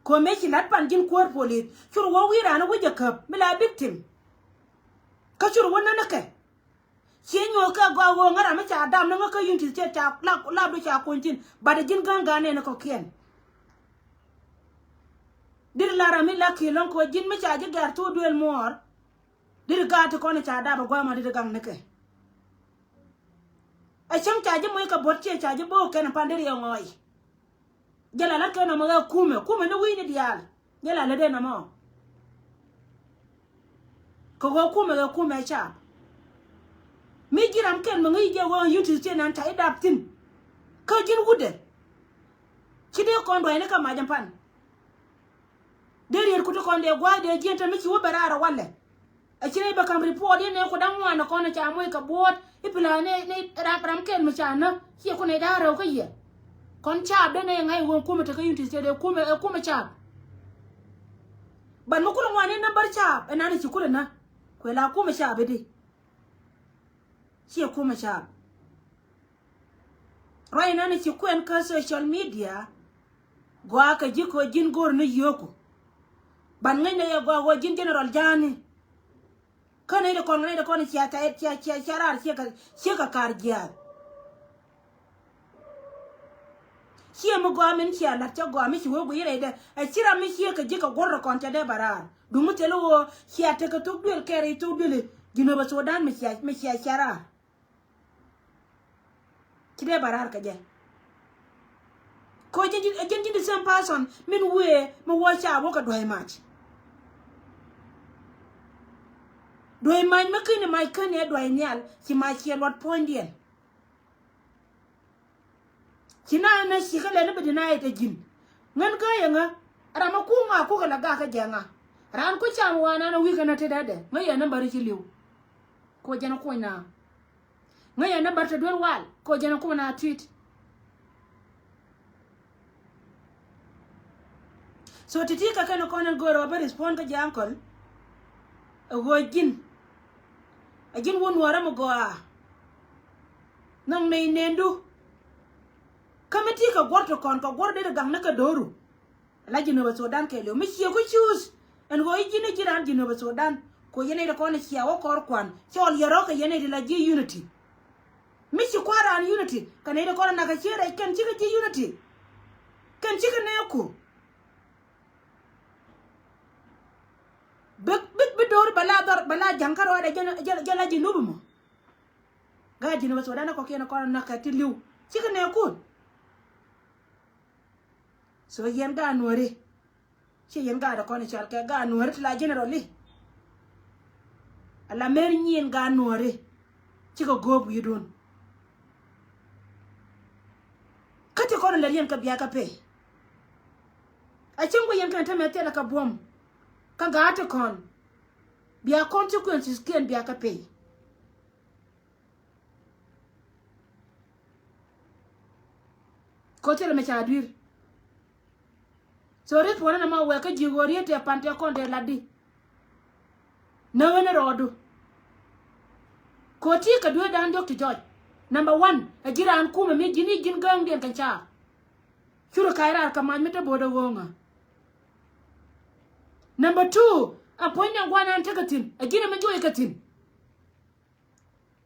Kɔ mëë ci la̱t pan ji̱n kuäär police cur wä wi̱i̱ raan wi̱c jɛ käp mi la victim. Kä cur wä nänä kɛ. Ciɛ nyuɔ̱th kɛ gɔaa ɣöö ŋära mi ca dam ni ŋä kä Unity State ca lap lapdu ca kuny thi̱n. Bat ji̱n gäŋ gan nɛn kɔ̱kiɛn. Dit la ram mi la ki̱i̱l lɔ̱ŋ kɛ ɣöö ji̱n mi ca ji̱ gɛ̈r thuk duëël muɔɔr. Deri gaat ti kɔn ca dap a gua̱a̱th ma deri gaŋ nikɛ. Ɛ cäŋ ca ji̱ moc kɛ buɔ̱t ciɛ ca ji̱ bo̱o̱k kɛn pan deri ɛ ŋɔɔy. Jɛ la lat kɛ nɔmɔ ɣɛ kumɛ, kumɛ ni wi̱i̱ni diaal. Jɛ la lat dee nɔmɔ. Kɛ ɣöö kumɛ ɣɛ kumɛ cap. Mi ji̱ ram kɛn mi ŋäc jɛ ɣöö United States nan ca ji̱ dap thi̱n. Kä ji̱n wutdɛ. Ci dee kɔn duayni kä mac ɛn pan. Dee riet ku ti kɔn dee gua̱a̱th dee jiɛn te mi ci wä bɛ raar ɛ walɛ. Ɛ ci nɛy bɛ ka̱m report yɛn nɛy ku da̱ŋ ŋuan ɛ kɔn ɛ ca moc kɛ buɔ̱ɔ̱t i̱ pi̱la̱a̱ nɛy nɛy ram, ram kɛl mi ca näk ciɛ ku nɛy da̱a̱ rɛw kä yɛ. Kɔn caap dee nɛy ŋa̱c ɣöö kumɛ te kä United States ɛ kumɛ, ɛ kumɛ caap. But mi kulɛ ŋuan ni number caap ɛ nan ɛ ci kulɛ näk. Kuɛ la kumɛ caap i̱di. Ciɛ kumɛ caap. Ruac inan ci kuɛn kä social media. Gɔaa kɛ ji̱ kɛ ɣöö ji̱n go̱o̱r ni yio̱o̱ku. Ban ŋäcnɛ yɛ gɔaa ɣöö ji̱n general ja̱a̱ni. Kä nɛy ti kɔn, nɛy ti kɔn cia, cia, cia, cia raar ciek kɛ, ciek kɛ kaar jiaath. Ciɛ mi gɔaa min cia la̱t cä gɔaa mi ci wee guic rɛydɛ. Ɛ ci ram mi ciek kɛ ji̱ kɛ guɔ̱r ti kɔn cɛ dee bɛ raar. Duŋ mi thil ɣöö cia tekɛ thok duël kɛɛr i̱ thok duël i̱ Jinubä Sudan mi cia, mi cia, cia raar. Ci dee bɛ raar kɛ jɛ. Kɛ ɣöö ji̱n, ji̱n, ji̱n the same person min wëë mi wä ca wä kɛ duäc mac. Duäc mac mi keni mac keni ɛ duäc nhial ci mac ciɛ luɔt puɔ̱nydiɛn. Ci na nɛ ci kä lɛn ni bi deny it ɛ ji̱n. Ŋän kä yɛ ŋä ram a kuŋ a kukɛ la gak kä jɛ ŋa. Raan ku cam wa nan a wi̱i̱ kɛ nä ti dɛdɛ ŋä yɛ nä bäri ci li̱w. Kɛ ɣöö jɛn a kuɔ̱ny na. Ŋäcɛ nambär te duel wal kɛ ɣöö jɛn ɛ kumɛ na tui̱t. So ti̱ti̱ kɛ kɛn kɔn in go̱o̱r ɛ bä respond kä ji̱ uncle. Ɛ ɣöö ji̱n, ɛ ji̱n wun nuɔ̱ɔ̱rä mi gɔaa. Nhɔŋ nɛy nendu. Kä mi ti kɛ guɔ̱r ti kɔn kɛ guɔ̱r dee ti gaŋ ni kɛ do̱ru. La Jinubä Sudan kɛɛliw mi ciɛ ku cuus. Ɛn ɣöö i̱ ji̱n i̱ ji̱ raan Jinubä Sudan. Ku yɛn nɛy ti kɔn i̱ cia wä kɔr kuan cɔɔl yɛ rɔ̱ kɛ yɛn nɛy ti la ji̱ unity. Mi ci kua̱r raan unity kɛ nɛy ti kɔn i̱ nak kɛ ciɛ rɛc kɛn cikɛ ji̱ unity. Kɛn cikɛ nɛɛku. Bi, bi, bi do̱r bɛ la dhɔr bɛ la ja̱ŋ kä rɔɔdɛ jɛ, jɛ, jɛ la Jinubä mɔ. Gaa Jinubä Sudan kɔkiɛn kɔn i̱ nak kɛ ti li̱w cikɛ nɛɛkun. So yɛn gaa nuɔ̱ri. Ci yɛn gaa dɛ kɔn i̱ cɔal kɛ gaa nuɔ̱ri ti la general i̱. Ala mer nyin gaa nuɔ̱ri. Cikɛ go̱o̱p wi̱i̱dun. Kä ti kɔn i̱ lät yɛn kɛ bia kɛ pay. A cieŋ guic yɛn kɛn te mɛ thilɛ kɛ buɔ̱m. Kä gaa ti kɔn. Bia consequences kiɛn bia kɛ pay. Ko̱ thilɛ mɛ ca dui̱r. So ri puɔ̱nä nɛ ma wɛɛkä ji̱ ɣöö riet tɛ pan tɛ kɔn tɛ latdi. Näk ɣän rɔɔdu. Ko̱ ti kɛ dueerdan diɔ̱k ti jɔc. Number one, ɛ ji̱ raan kumɛ mi ji̱n i̱ ji̱n gääŋdiɛn kɛ ca. Curɛ ka̱c raar kɛ mac mi te bo̱o̱dɛ ɣööŋä. Number two, a puɔ̱ny ni a gua̱n an tekɛ thi̱n ɛ ji̱n ɛmɛ juɔc kɛ thi̱n.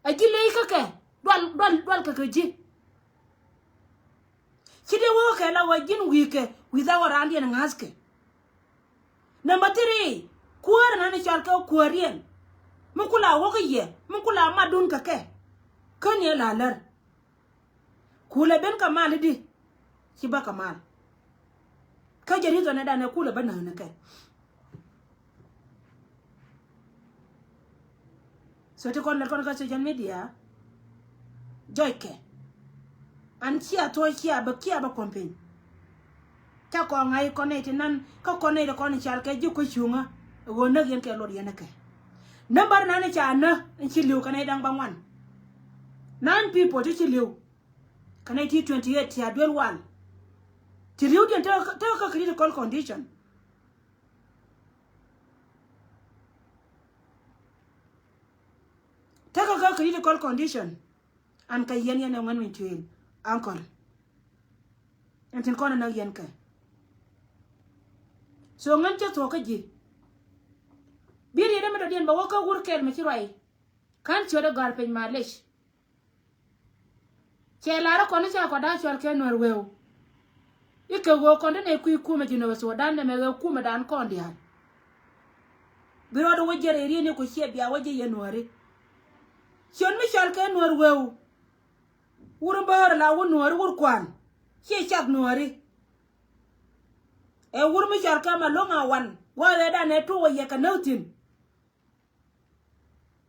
A ji̱ ley kä kɛ dual, dual, dual kɛ kɛ ji̱. Ci dee wä kɛ la wä ji̱n wi̱i̱ kɛ wi̱i̱ dhak wä raandiɛn ŋa̱thkɛ. Number three, kuäär nan cɔal kɛ kuääriɛn. Mi kula wä kä yɛ mi kula matdun kɛ kɛ. Kä ni la lär. Kulɛ ben kɛ mal i̱di. Ci bä kɛ mal. Kä jɛ reason ɛ danɛ kulɛ bä näk ni kɛ. So ti kɔn lɛt kɔn kä social media. Jɔckɛ. An cia thuɔ̱c cia bä cia bä kɔn piny. Ca kɔn ŋa̱c kɔn nɛy ti nan kä kɔn nɛy ti kɔn cal kɛ ji̱ kuec cuŋä. Ɣöö näk yɛn kɛ luɔt yɛn kɛ. Nambär nan ca nä in ci li̱w kɛ nɛy da̱ŋ bä ŋuan. Nine people ti ci li̱w. Kɛ nɛy ti twenty eight ti a duel wal. Ti li̱wdiɛn tekɛ kä critical condition. Tekɛ kä critical condition. An kɛ yɛn yɛn ɛ ŋuɛn mi tuëël ankɔl. Ɛn tin kɔn ɛ näk yɛn kɛ. So ŋän cä thuɔ̱k kä ji̱. Bi riet ɛmɛ dɔ̱diɛn bɛ wä kä wur kɛl mi ci ruac. Ka̱n ciöt ɛ gɔ̱a̱r piny malec. Cɛ lar ɛ kɔn i̱ ca kɔn da̱a̱ cɔal kɛ nuɛr weu. I̱ kɛ ɣöö kɔn ti nɛy kui̱ kumɛ Jinubä Sudan nɛmɛ ɣöö kumɛ dan kɔn diaal. Bi rɔɔdɛ wä jiɛn rɛy riet ni ku ciɛ bia wä jiɛn yɛ nuääri. Ciöt mi cɔal kɛ nuäär wëëu. Wur in bäär la wä nuääri wur kuan. Ciɛ cak nuääri. Ɛ wur mi cɔal kɛ Malɔŋ a wan. Wä ɣɛɛdan ɛ tuɔk wä yɛ kɛ näk thi̱n.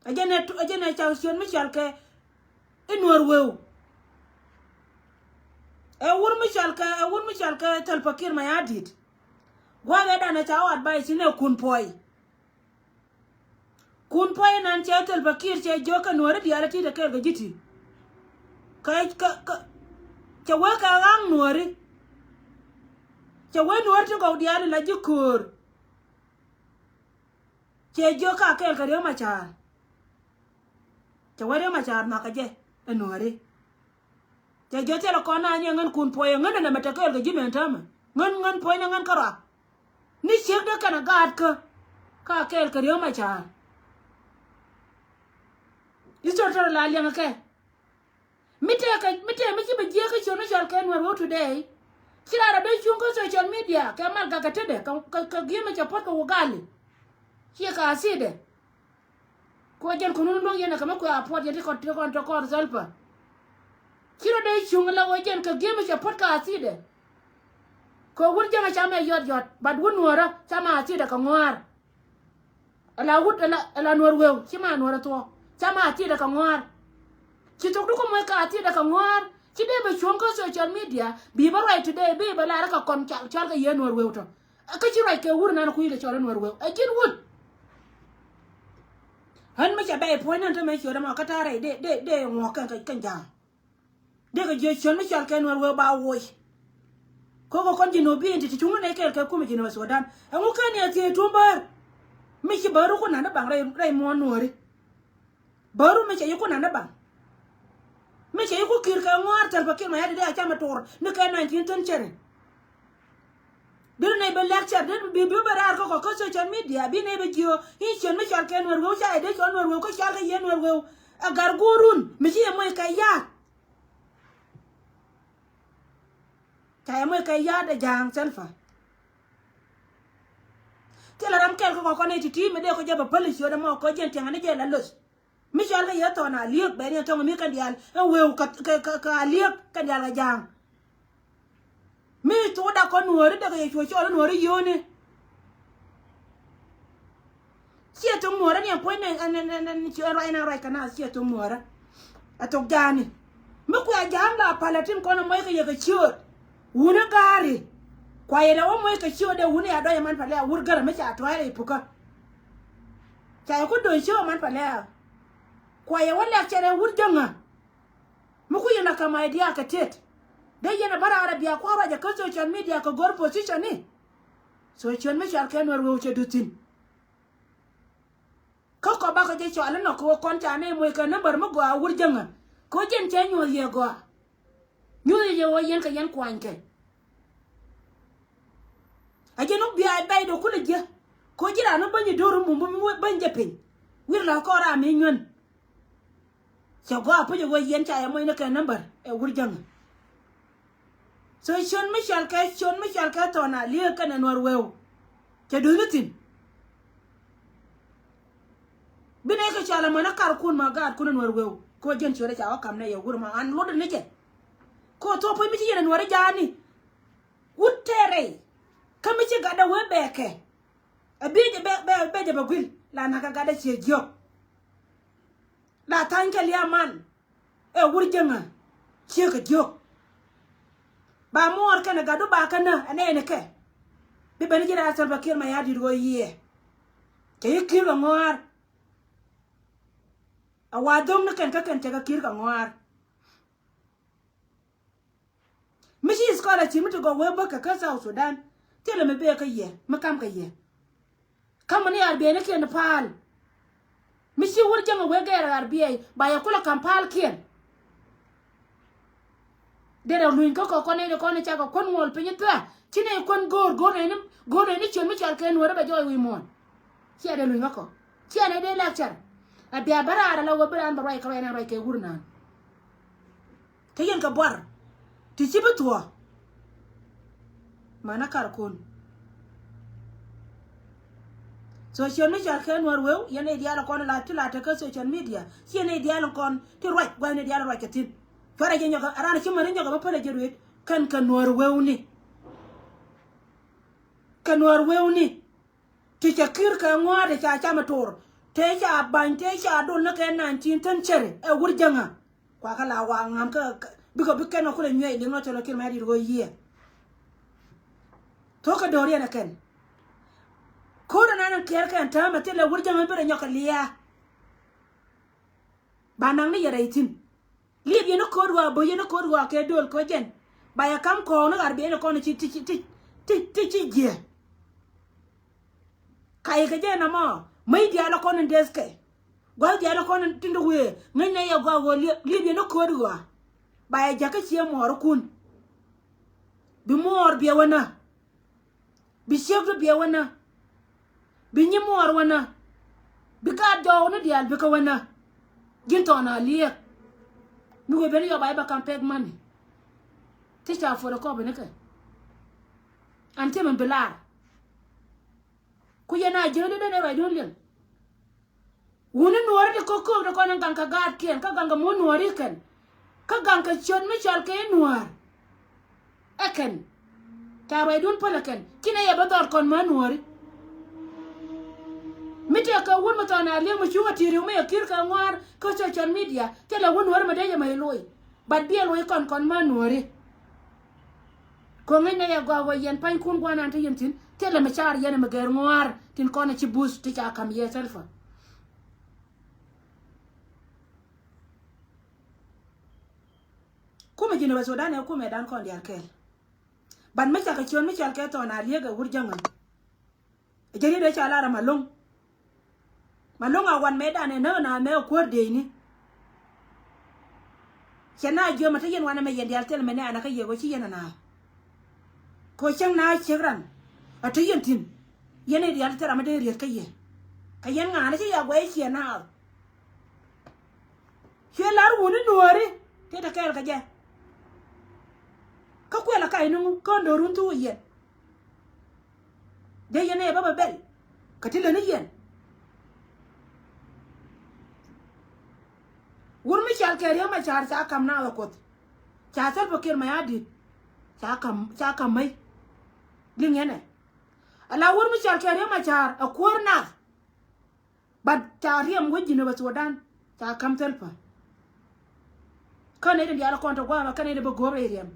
Ɛ jɛn ɛ tu-, ɛ jɛn ɛ cak ciöt mi cɔal kɛ i̱ nuäär wëëu. Ɛ wur mi cɔal kɛ, ɛ wur mi cɔal kɛ Salva Kiir Mayardit. Gua̱a̱th ɛ dan ɛ ca wä advice ni ɛ Kun Puɔy. Kun Puɔy nan cɛ Salva Kiir cɛ jiök kɛ nuääri diaal ɛ ti̱i̱t ɛ kɛɛl kɛ ji̱ ti. Kɛ, kɛ, kɛ, cɛ wee kɛ ɣa̱a̱ŋ nuääri. Cɛ wee nuääri ti gɔw diaal ɛ la ji̱ köör. Cɛ jiök ka kɛɛl kɛ Riek Machar. Cɛ wee Riek Machar nhɔakä jɛ ɛ nuääri. Cɛ jiök thilɛ kɔn na nyɛ ŋän Kun Puɔy ɛ ŋän ɛn ɛmɛ te kɛɛl kɛ ji̱ mɛn täämɛ. Ŋän, ŋän puɔ̱ny ni ŋän kärɔa. Ni ciekdä kɛnɛ gaatkä ka kɛɛl kɛ Riek Machar. History tɔrɔ la liɛŋɛ kɛ. Mi tëëkɛ, mi tëë mi ci bɛ jiääk kä ciöt ni cɔal kɛ nuäär wëëu today. Ci raan rɔ dee cuŋ kä social media kɛ mal gak kɛ tetdɛ kɛ, kɛ, kɛ gi̱i̱m mi cɛ puɔ̱t kɛ Ugali. Ciɛ kɛ asidɛ. Kɛ ɣöö jɛn kɛ nuni luäŋ yɛn ɛ kɛ mi kuɛ a puɔt yɛn ti kɔn, ti kɔn, ti kɔn Salva. Ci rɔ dee cuŋ la ɣöö jɛn kɛ gi̱i̱m mi cɛ puɔ̱t kɛ asidɛ. Kɛ wur jäŋä ca mɛ yɔt yɔt, but wur nuäärä ca mɛ asidɛ kɛ ŋɔaar. Ala wut, ala, ala nuɔr weu, ci ma nuɔr a thuɔ. Ca ma a thiedɛ kɛ ŋuaar. Ci thok di kä muɔc ka a thiedɛ kɛ ŋuaar. Ci dee bɛ cuɔ̱ŋ kä social media, bi bä ruac today, bi bɛ lar kä kɔn ca, cɔal kɛ yee nuɔr weu tɔ. Kä ci ruac kɛ wur nan kui̱ kɛ cɔl i̱ nuɔr weu. Ɛ ji̱n wut. Ɣän mi ca bɛy puɔ̱ny nan te mɛ ciöt ɛmɔ kä ta̱a̱ rɛy dee, dee, dee ŋuɔk kɛn, kɛn, kɛn ja̱a̱ŋ. Dee kɛ jiök ciöt mi cɔal kɛ nuɔr weu ba woc. Koko kɔn ji̱ nuɔr bi in ti ti cuŋni nɛy kɛɛl kɛ kumɛ ji̱ nuɔr Sudan. Ɛŋu kɛn yɛ thiee tuɔ̱m bäär. Mi ci bäär ku nan ni baŋ rɛy, rɛy muɔ̱ɔ̱n nuɔ̱ɔ̱ri. Bäär mi cɛ yi ku nan ni baŋ. Mi cɛ yi ku ki̱i̱r kɛ ŋuaar thil pɛ ki̱i̱r ma ya̱ di dee a cam ɛ tuɔr ni kɛ nineteen century. Dee nɛy bɛ lecture, dee bi, bi bɛ raar kä kɔ kä social media, bi nɛy bɛ jiö, in ciöt mi cɔal kɛ nuɔr weu, ca yɛ dee cɔl nuɔr weu, kä cɔal kɛ yɛ nuɔr weu. A gar guurun, mi ci yɛ moc kɛ ya̱a̱t. Ca yɛ moc kɛ ya̱a̱t ɛ ja̱a̱ŋ Salva. Thilɛ ram kɛl kä kɔ kɔn nɛy ti̱ti̱ mi dee kɔ jɛ bɛ päl ciöt ɛmɔ kɔ jɛn tiɛŋ ni jɛ la lo̱th. Mi cɔal kɛ yɛ thɔn a liek bɛ ni thɔŋ mi kɛn diaal ɛn weu kɛ, kɛ, kɛ, kɛ a liek kɛn diaal kɛ ja̱a̱ŋ. Mi thokda kɔn nuɔ̱ɔ̱ri dee kɛ yɛ cuɔ cɔl nuɔ̱ɔ̱ri yio̱o̱ni. Ciɛ thok nuɔ̱ɔ̱rä ni ɛn puɔ̱ny ni ɛn, ɛn, ɛn, ɛn, ci ɛn ruac ɛn ruac kɛ naath ciɛ thok nuɔ̱ɔ̱rä. Ɛ thok ja̱a̱ni. Mi kuɛ ja̱a̱n la palä tin kɔn ɛ muɔc kɛ yɛ kɛ ciööt. Wuni ga̱a̱ri. Kua yɛ lɛ wä muɔc kɛ ciööt dee wuni a dɔ̱c ɛman palä a wur gärä mi ca tua̱a̱r ɛ i̱ pukä. Ca yɛ ku do̱c ciööt ɛman palä a. Kua yɛ wä lɛk cɛ rɛ wur jäŋä. Mi ku yɛn a kɛ my dear kɛ tet. Dee yɛn a bä raar a bia kua̱r ruac ɛ kä social media kɛ go̱r position ni. So ciöt mi cɔal kɛ nuɔr weu cɛ duth thi̱n. Kä kɔ bakɔ jɛ cɔal inɔ kɛ ɣöö kɔn ca nɛy moc kɛ number mi gɔaa wur jäŋä. Kɛ ɣöö jɛn cɛ nyuɔ̱th yɛ gɔaa. Nyuɔ̱th yɛ ɣöö yɛn kɛ yɛn kuany kɛ. A jɛn ɣöö bia bɛy dee kulɛ jiä. Kɛ ɣöö ji̱ raan mi bäny i̱ do̱r mum mi bäny jɛ piny. Wi̱r la kɔn ram mi nyuän. Cɛ gɔaa puc ɛ ɣöö yɛn ca yɛ moc ni kɛ number ɛ wur jäŋä. So ciöt mi cɔal kɛ, ciöt mi cɔal kɛ thɔn a liek kɛnɛ nuɔr weu. Cɛ duth ni thi̱n. Bi nɛy kɛ cɔal ɛmɔ ni karkun ma gaatkun ɛ nuɔr weu. Kɛ ɣöö jɛn ciöt ɛ ca wä kam nɛy ɛ wur ma an lot ni jɛ. Kɛ ɣöö thuɔ̱k puc mi ci yɛn ɛ nuɔr i̱ ja̱a̱ni. Wut tɛɛrɛy. Kä mi ci gatdɛ wee bɛɛkɛ. Ɛ bi jɛ bɛ, bɛ, bɛ jɛ bɛ guil la nakä gatdɛ ciɛ jiök. La tha̱ny kɛ lia̱a̱ man. Ɛ wur jäŋä. Ciek kɛ jiök. Ba muɔɔr kɛnɛ gatdu ba kä nä ɛ nɛɛni kɛ. Bi ben ji̱ raan Salva Kiir Mayardit ɣöö yiëë. Cɛ yi ki̱i̱r kɛ ŋɔaar. A wa dho̱ŋ ni kɛn kä kɛn cɛ kɛ ki̱i̱r kɛ ŋɔaar. Mi ci scholarship mi ti gɔw wee bäkɛ kä South Sudan. Thilɛ mi bee kä yɛ, mi kam kɛ yɛ. Ka̱mä ni ar biɛy ni kiɛn pa̱a̱l. Mi ci wur jäŋä wee gɛɛr ar biɛy ba yɛ kulɛ ka̱m pa̱a̱l kiɛn. Derɛ luny kä kɔ kɔn ni kɔn ni cakɔ kuän ŋuɔl piny thua. Ci nɛy kuän go̱o̱r, go̱o̱r nɛy ni, go̱o̱r nɛy ni ciöt mi cɔal kɛ nuɔ̱ɔ̱rä bɛ jɔɔc wi̱i̱ muɔ̱ɔ̱n. Ciɛ dee luny kä kɔ. Ciɛ nɛy dee lecture. A bia bä raar ala wä bi raan bä ruac kä ruac nɛn ruac kɛ wur naan. Kä yɛn kɛ buar ti ci bi thuɔ̱ɔ̱. Manɛ karkun. Social media kɛ Nuɔr weu, yɛn nɛy diaal kɔn la ti la te kä social media. Ci yɛn nɛy diaal kɔn ti ruac, gua̱th nɛy diaal ruac kɛ thi̱n. Cuarɛ jɛ nyɔkɛ, a raan ci mɛn nyɔkɛ bä pälɛ jɛ ruet, kɛn kɛ Nuɔr weuni. Kɛ Nuɔr weuni. Ti cɛ Kiir kɛ ŋua̱a̱r ti ca cam ɛ to̱r. Tëë ca ba̱ny, tëë ca dol ni kɛ nineteen century, ɛ wur jäŋä. Kua kä la wa ŋam kä, kä, bikɛ bi kɛn kɛ kulɛ nyuɛc liŋ nɔ tɔlɔ Kiir mɛ dit ɣöö yiëë. Thok kɛ do̱r yɛn ɛ kɛn. Ko̱r ɛnan ɛn kiɛɛr kɛn täämɛ thilɛ wur jäŋä bi rɛ nyɔk kɛ liaa. Ba naŋ ni yɛ rɛy thi̱n. Liep yɛn ni ko̱r ɣɔaa, bo̱ yɛn ni ko̱r ɣɔaa kɛ do̱l ko̱ jɛn. Ba yɛ kam kɔɔk ni ɣar biɛn ni kɔn ti, ti, ti, ti, ti, ti, ti jiɛ. Ka yɛ kɛ jɛ namɔ, mäc diaal kɔn in deth kɛ. Gua̱th diaal kɔn in tin di wee, ŋäcnɛ yɛ gɔaa ɣöö liep, liep yɛn ni ko̱r ɣɔaa. Ba yɛ jakä ciɛ muɔɔrikun. Bi muɔɔr biɛ wänä. Bi ciek di biɛ wänä. Bi nyi muɔɔr wänä. Bi gaat jɔɔk ni diaal bikɛ wänä. Ji̱n tɔɔn a liek. Mi wee ben yɔp a i̱ bɛ kam pek mani. Ti ca photocopy ni kɛ. An ti min bi lar. Ku yɛn a jiäkni den ɛ ruacdun liɛŋ. Wuni Nuɔɔri ti ko̱k ko̱k ti kɔn in gaŋ kɛ gaatkiɛn, kä gaŋ kɛ mun Nuɔɔri kɛn. Kä gaŋ kɛ ciöt mi cɔal kɛ i̱ Nuɔɔr. Ɛ kɛn. Ca ruacdun päl ɛ kɛn. Ci nɛ yɛ bä dhɔr kɔn mä Nuɔɔri. Mi tëë kɛ wun mi thɔn a liek mi cuŋ a ti riw mi yɛ Kiir kɛ ŋua̱a̱r kä social media. Thilɛ wun Nuɔɔri mi dee jɛ mɛ i̱ loc. But biɛ loc kɔn kɔn mä Nuɔɔri. Ko̱ŋi nɛ yɛ gɔaa wä yɛn panykun guanan ti yɛn thi̱n, thilɛ mi car yɛn mi gɛr ŋua̱a̱r tin kɔn ci buth ti ca ka̱m yɛ Salva. Kumɛ Jinub Sudan ɛ kumɛ dan kɔn diaal kɛɛl. Ban mi cakɛ ciön mi cɔal kɛ Thɔn Aliek ɛ wur jäŋä. Jɛ riet ɛ ca lar ɛ Malɔŋ. Malɔŋ a wan mɛ dan ɛ näk na mɛ ɛ kuäär dëëcni. Cɛ na jiöm ɛ te yɛn wanɛ mɛ yɛn diaal thil mɛ nɛ anɛ kä yɛ ɣöö ci yɛn ɛ na. Kɛ ɣöö cäŋ na ciek ran ɛ te yɛn thi̱n. Yɛn ɛ diaal thil ram ɛ dee riet kä yɛ. Kɛ yɛn ŋa̱a̱n ɛ ci ya guɛy ciɛ naath. Cuɛ lar wuni Nuɔɔri tëë te kɛɛl kɛ jɛ. Kä kuɛl ɛ kac ni ŋu kä ndo̱run thuk yɛn. Dee yɛn ɛ bä bɛ bɛl kä ti leni yɛn. Wur mi cɔal kɛ Riek Machar ca ka̱m naath ɛ Kuoth. Ca Salva Kiir Mayardit ca ka̱m, ca ka̱m mäc. Liŋ yɛn ɛ ala wur mi cɔal kɛ Riek Machar ɛ kuäär naath. But ca riɛm wec Jinub Sudan ca ka̱m Salva. Kä nɛy tin diaal kɔn te gua̱a̱mɛ kä nɛy tin bä go̱o̱p rɛy riɛm.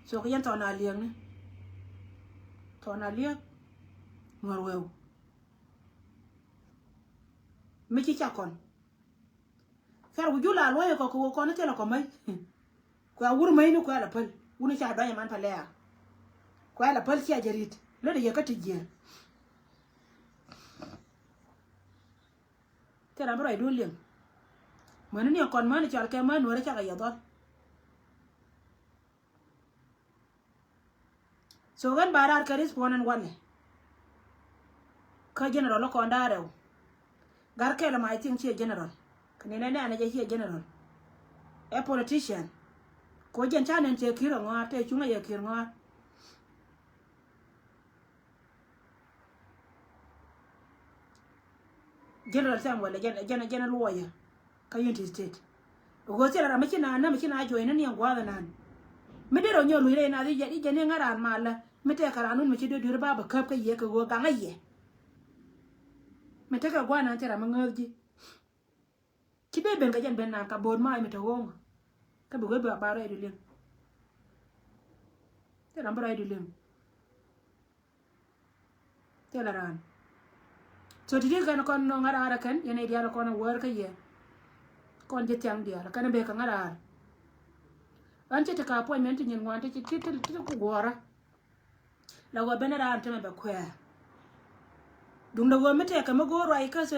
So kɛ yɛn Thɔn Aliek ni. Thɔn Aliek Nuɔr weu. Mi ci cak kɔn. Thar wu jul a luɔ̱c ɛ kɔ kɛ wä kɔn thilɛ kɔ mäc. Kuɛ wur mäc ni kuɛ la päl. Wuni ca dɔ̱ny ɛ man pɛ lɛɛr. Kuɛ la päl cia jɛ rit. Lät ɛ yɛ kä ti jiɛɛr. Thil ram bi ruacdun liŋ. Mäni ni ɛ kɔn mäni cɔal kɛ mä Nuɔri cakɛ yɛ dhɔl. So ɣän ba raar kɛ respond ɛn walɛ. Kä general kɔn da̱a̱ rɛw. Gar kɛl ɛmɛ I think ciɛ general. Kɛ ni nɛn nɛn ɛ jɛ ciɛ general. Ɛ politician. Ko jɛn ca nɛn cɛ Kiir ɛ ŋɔaar tɛ cuŋ ɛ yɛ Kiir ŋɔaar. General Samuel jɛn, jɛn, jɛn lawyer kä Unity State. Ɣöö thilɛ ram mi ci naan nä mi ci naan juɔcni ni ɛn gua̱a̱th ɛnan. Mi derɛ nyɔk luc rɛy naath i̱ jɛ, i̱ jɛ ni ŋa̱ raan malä mi tɛkɛ raan wun mi ci duer duer ba bɛ käp kä yɛ kɛ ɣöö gaŋä yɛ. Mi tekɛ gua̱a̱th ɛnan thil ram mi ŋääth ji̱. Ci ben ben kɛ jɛn ben naan ka bo̱o̱t mac mi te ɣööŋä. Kä bi wee bi a ba rɛydu liŋ. Thil ram bi rɛydu liŋ. Thilɛ raan. So ti̱ti̱ kɛn kɔn nɔ ŋa̱raar ɛ kɛn yɛn nɛy diaal kɔn ɛ wäär kä yɛ. Kɔn ji̱ thiaŋ diaal kɛn ɛ bek kɛ ŋa̱raar. Ɣän cɛ ti ka appointment ti nyin ŋuan ti ci ti ti ti ku guɔ̱ɔ̱rä. La ɣöö ben raan temɛ bɛ kuɛɛr. Duundɛ ɣöö mi tɛkɛ mi go̱o̱r ruac kä so